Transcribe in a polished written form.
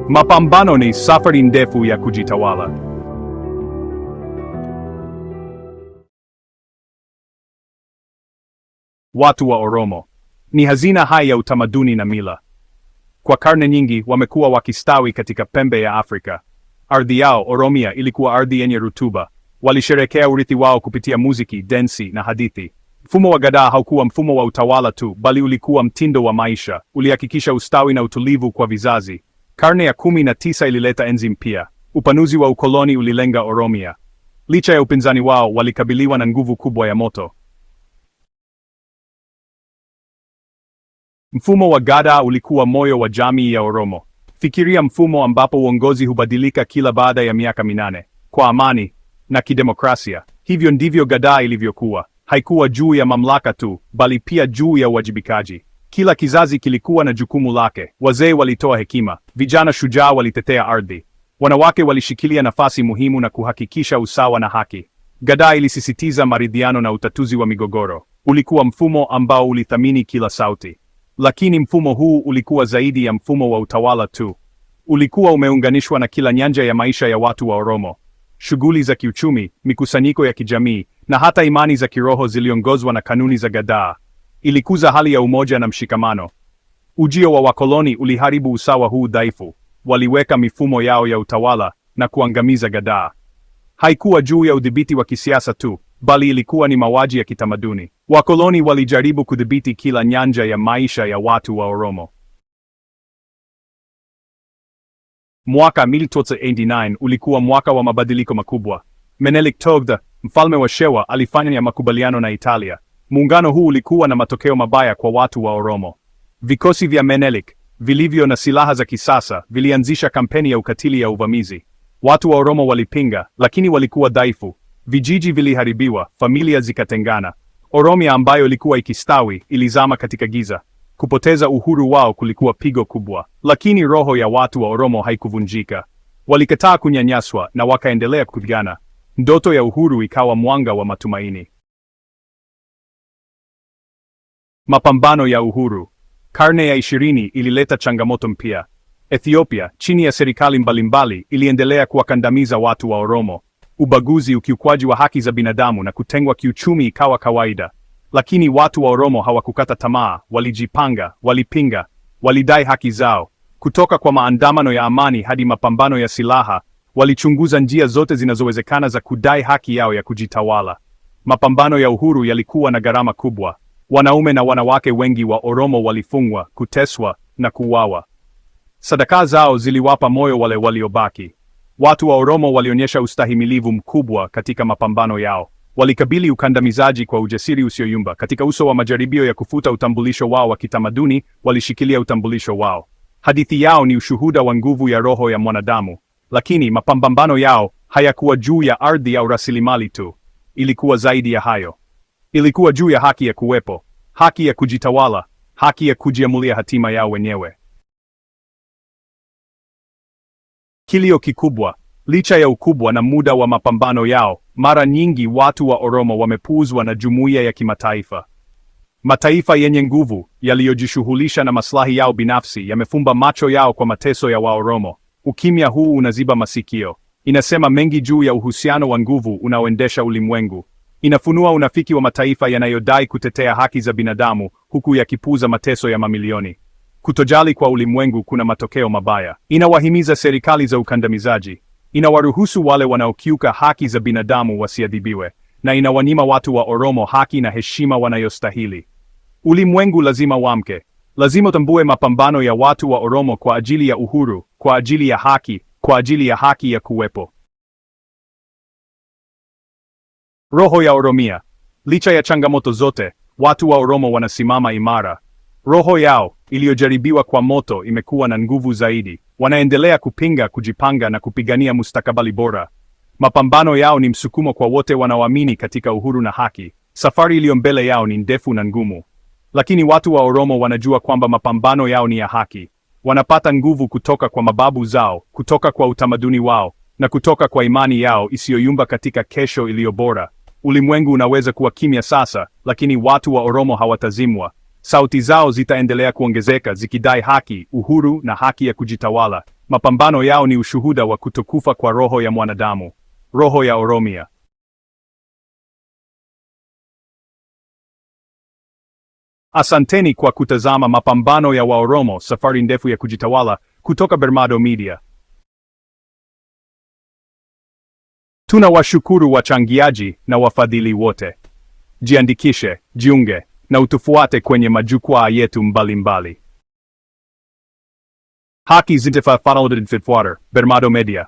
Mapambano ni safari ndefu ya kujitawala. Watu wa Oromo ni hazina hai ya utamaduni na mila. Kwa karne nyingi wamekuwa wakistawi katika pembe ya Afrika. Ardhi yao Oromia ilikuwa ardhi yenye rutuba. Walisherekea urithi wao kupitia muziki, densi na hadithi. Mfumo wa Gadaa haukuwa mfumo wa utawala tu, bali ulikuwa mtindo wa maisha. Ulihakikisha ustawi na utulivu kwa vizazi. Karne ya 19 ilileta enzi mpya. Upanuzi wa ukoloni ulilenga Oromia. Licha ya upinzani wao, walikabiliwa na nguvu kubwa ya moto. Mfumo wa Gadaa ulikuwa moyo wa jamii ya Oromo. Fikiria mfumo ambapo uongozi hubadilika kila baada ya miaka 8 kwa amani na kidemokrasia. Hivyo ndivyo Gadaa ilivyokuwa. Haikuwa juu ya mamlaka tu, bali pia juu ya uwajibikaji. Kila kizazi kilikuwa na jukumu lake. Wazee walitoa hekima, vijana shujaa walitetea ardhi, wanawake walishikilia nafasi muhimu na kuhakikisha usawa na haki. Gadaa ilisisitiza maridhiano na utatuzi wa migogoro. Ulikuwa mfumo ambao ulithamini kila sauti. Lakini mfumo huu ulikuwa zaidi ya mfumo wa utawala tu. Ulikuwa umeunganishwa na kila nyanja ya maisha ya watu wa Oromo. Shughuli za kiuchumi, mikusanyiko ya kijamii na hata imani za kiroho ziliongozwa na kanuni za Gadaa. Ilikuza hali ya umoja na mshikamano. Ujio wa wakoloni uliharibu usawa huu dhaifu. Waliweka mifumo yao ya utawala na kuangamiza Gadaa. Haikuwa juu ya udhibiti wa kisiasa tu, bali ilikuwa ni mauaji ya kitamaduni. Wakoloni walijaribu kudhibiti kila nyanja ya maisha ya watu wa Oromo. Mwaka 1889 ulikuwa mwaka wa mabadiliko makubwa. Menelik Togda, mfalme wa Shewa, alifanya makubaliano na Italia. Muungano huu ulikuwa na matokeo mabaya kwa watu wa Oromo. Vikosi vya Menelik vilivyo na silaha za kisasa vilianzisha kampeni ya ukatili ya uvamizi. Watu wa Oromo walipinga, lakini walikuwa dhaifu. Vijiji viliharibiwa, familia zikatengana. Oromia ambayo ilikuwa ikistawi ilizama katika giza. Kupoteza uhuru wao kulikuwa pigo kubwa, lakini roho ya watu wa Oromo haikuvunjika. Walikataa kunyanyaswa na wakaendelea kupigana. Ndoto ya uhuru ikawa mwanga wa matumaini. Mapambano ya uhuru. Karne ya 20 ilileta changamoto mpya. Ethiopia, chini ya serikali mbalimbali, iliendelea kuwakandamiza watu wa Oromo. Ubaguzi, ukiukwaji wa haki za binadamu na kutengwa kiuchumi ikawa kawaida. Lakini watu wa Oromo hawakukata tamaa, walijipanga, walipinga, walidai haki zao. Kutoka kwa maandamano ya amani hadi mapambano ya silaha, walichunguza njia zote zinazowezekana za kudai haki yao ya kujitawala. Mapambano ya uhuru yalikuwa na gharama kubwa. Wanaume na wanawake wengi wa Oromo walifungwa, kuteswa na kuuawa. Sadaka zao ziliwapa moyo wale waliobaki. Watu wa Oromo walionyesha ustahimilivu mkubwa katika mapambano yao. Walikabili ukandamizaji kwa ujasiri usioyumba. Katika uso wa majaribio ya kufuta utambulisho wao wa kitamaduni, walishikilia utambulisho wao. Hadithi yao ni ushuhuda wa nguvu ya roho ya mwanadamu. Lakini mapambano yao hayakuwa juu ya ardhi au rasilimali tu. Ilikuwa zaidi ya hayo. Ilikuwa juu ya haki ya kuwepo, haki ya kujitawala, haki ya kujiamulia hatima yao wenyewe. Kilio kikubwa. Licha ya ukubwa na muda wa mapambano yao, mara nyingi watu wa Oromo wamepuuzwa na jumuiya ya kimataifa. Mataifa yenye nguvu yaliyojishughulisha na maslahi yao binafsi yamefumba macho yao kwa mateso ya Waoromo. Ukimya huu unaziba masikio. Inasema mengi juu ya uhusiano wa nguvu unaoendesha ulimwengu. Inafunua unafiki wa mataifa yanayodai kutetea haki za binadamu huku yakipuuza mateso ya mamilioni. Kutojali kwa ulimwengu kuna matokeo mabaya. Inawahimiza serikali za ukandamizaji, inawaruhusu wale wanaokiuka haki za binadamu wasiadhibiwe, na inawanyima watu wa Oromo haki na heshima wanayostahili. Ulimwengu lazima uamke. Lazima utambue mapambano ya watu wa Oromo kwa ajili ya uhuru, kwa ajili ya haki, kwa ajili ya haki ya kuwepo. Roho ya Oromia. Licha ya changamoto zote, watu wa Oromo wanasimama imara. Roho yao iliyojaribiwa kwa moto imekuwa na nguvu zaidi. Wanaendelea kupinga, kujipanga na kupigania mustakabali bora. Mapambano yao ni msukumo kwa wote wanaoamini katika uhuru na haki. Safari iliyo mbele yao ni ndefu na ngumu, lakini watu wa Oromo wanajua kwamba mapambano yao ni ya haki. Wanapata nguvu kutoka kwa mababu zao, kutoka kwa utamaduni wao na kutoka kwa imani yao isiyoyumba katika kesho iliyo bora. Ulimwengu unaweza kuwa kimya sasa, lakini watu wa Oromo hawatazimwa. Sauti zao zitaendelea kuongezeka zikidai haki, uhuru na haki ya kujitawala. Mapambano yao ni ushuhuda wa kutokufa kwa roho ya mwanadamu, roho ya Oromia. Asanteni kwa kutazama Mapambano ya Waoromo, safari ndefu ya kujitawala, kutoka Bermado Media. Tunawashukuru wachangiaji na wafadhili wote. Jiandikishe, jiunge na utufuate kwenye majukwaa yetu mbalimbali. Haki zitafafanuliwa. Bermado Media.